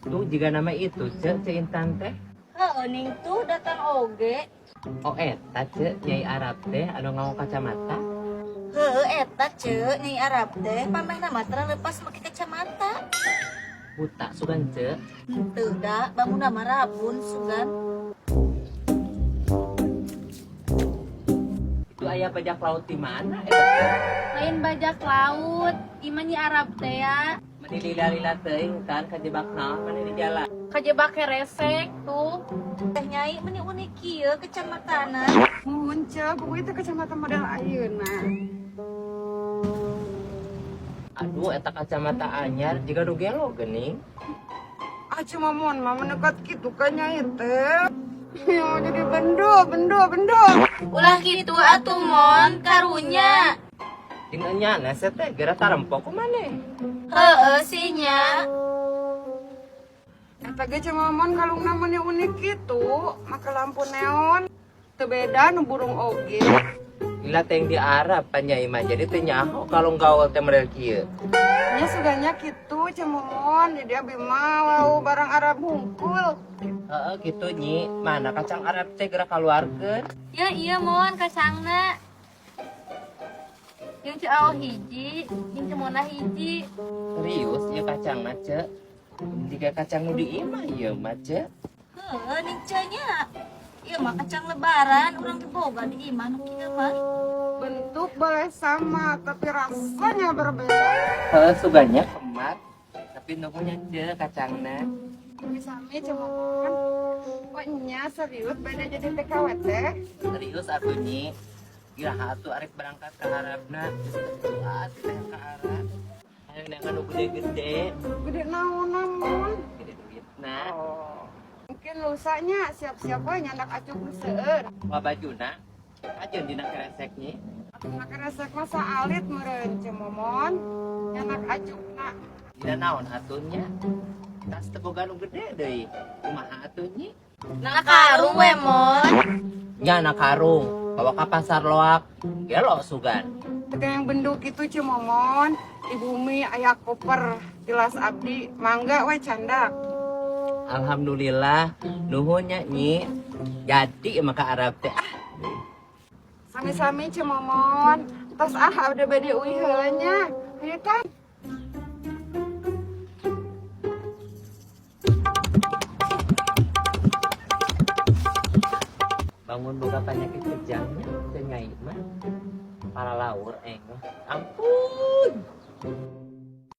Tuh jika nama itu Ceu, Ceu Intan teh. Heeh, ning tuh datang oge. Oh eta Ceu, Nyai Arab teh anu nganggo kacamata. Heeh, eta Ceu, Nyai Arab teh pamehna mah tara lepas make kacamata. Buta sugan Ceu. Henteu da, bangunna mah rabun sugan. Itu aya bajak laut di mana eta teh? Lain bajak laut, ieu mah Nyi Arab teh ya. Meni lila-lila teuing kan kajebak naon mana di jalan. Kajebak keresek tuh. Teh Nyai meni unik kieu kacamatana. Muhun Ceu, pokoknya itu kacamata model ayeuna. Aduh, eta kacamata anyar jiga nu gelo geuning. Ah, Ceu Momon mah mendekat gitu kan Nyai teh. Ya, jadi bendo, bendo, bendo. Ulah kitu atuh Mon, karunya. Jeung enyana sia teh geura tarempo ku maneh. Heeh sih nya. Eta ge Ceu Momon kalungna meni unik kitu, make lampu neon. Teu beda nu burung oge. Lila teh di Arab pan Nyai mah jadi teu nyaho kalung gaul teh model kieu. Nya suganya kitu Ceu Momon, jadi abi mah wau barang Arab hungkul. Heeh kitu Nyi, mana kacang Arab teh geura kaluarkeun. Ya iya Mon kacangna. Jeung Ceu Awo hiji, jeung Ceu Mona hiji. Serius ieu kacangna Ceu? Jika kacang nu di imah ieu mah Ceu. Heeh, ning Ceu nya. Ieu mah kacang lebaran, urang teh boga di imah nu kieu mah. Bentuk boleh sama, tapi rasanya berbeda. Heeh suganya kemat, tapi nuhun Ceu kacangna. Sami Ceu Momon. Oh nya serius beda jadi TKW teh. Serius atuh Nyi. Iraha atuh arek berangkat ke Arabna, geus tua teh ka Arab. Hayang neangan nu gede-gede, Gede naon namun. Gede duitna. Oh. Mungkin lusanya siap-siap we nyandak acuk nu seueur. Wah bajuna, kajeun dina keresek Nyi. Atuh na keresek mah saalit meureun Ceu Momon. Nyandak acukna. Dina naon atuh nya? Tas teu boga nu gede deui. Kumaha atuh Nyi? Na karung we Mon. Nya na karung, bawa ka pasar loak. Gelo sugan. Teu yang benduk itu Ceu Momon. Di bumi aya koper tilas abdi, mangga we candak. Alhamdulillah, nuhun nya Nyi. Jadi mah ka Arab teh. Ah, Sami-sami Ceu Momon. Tos ah abdi bade uih heula nya. Hayu Tan. Bangun boga penyakit kejangnya, teu Nyai mah. Para laur engah. Ampun.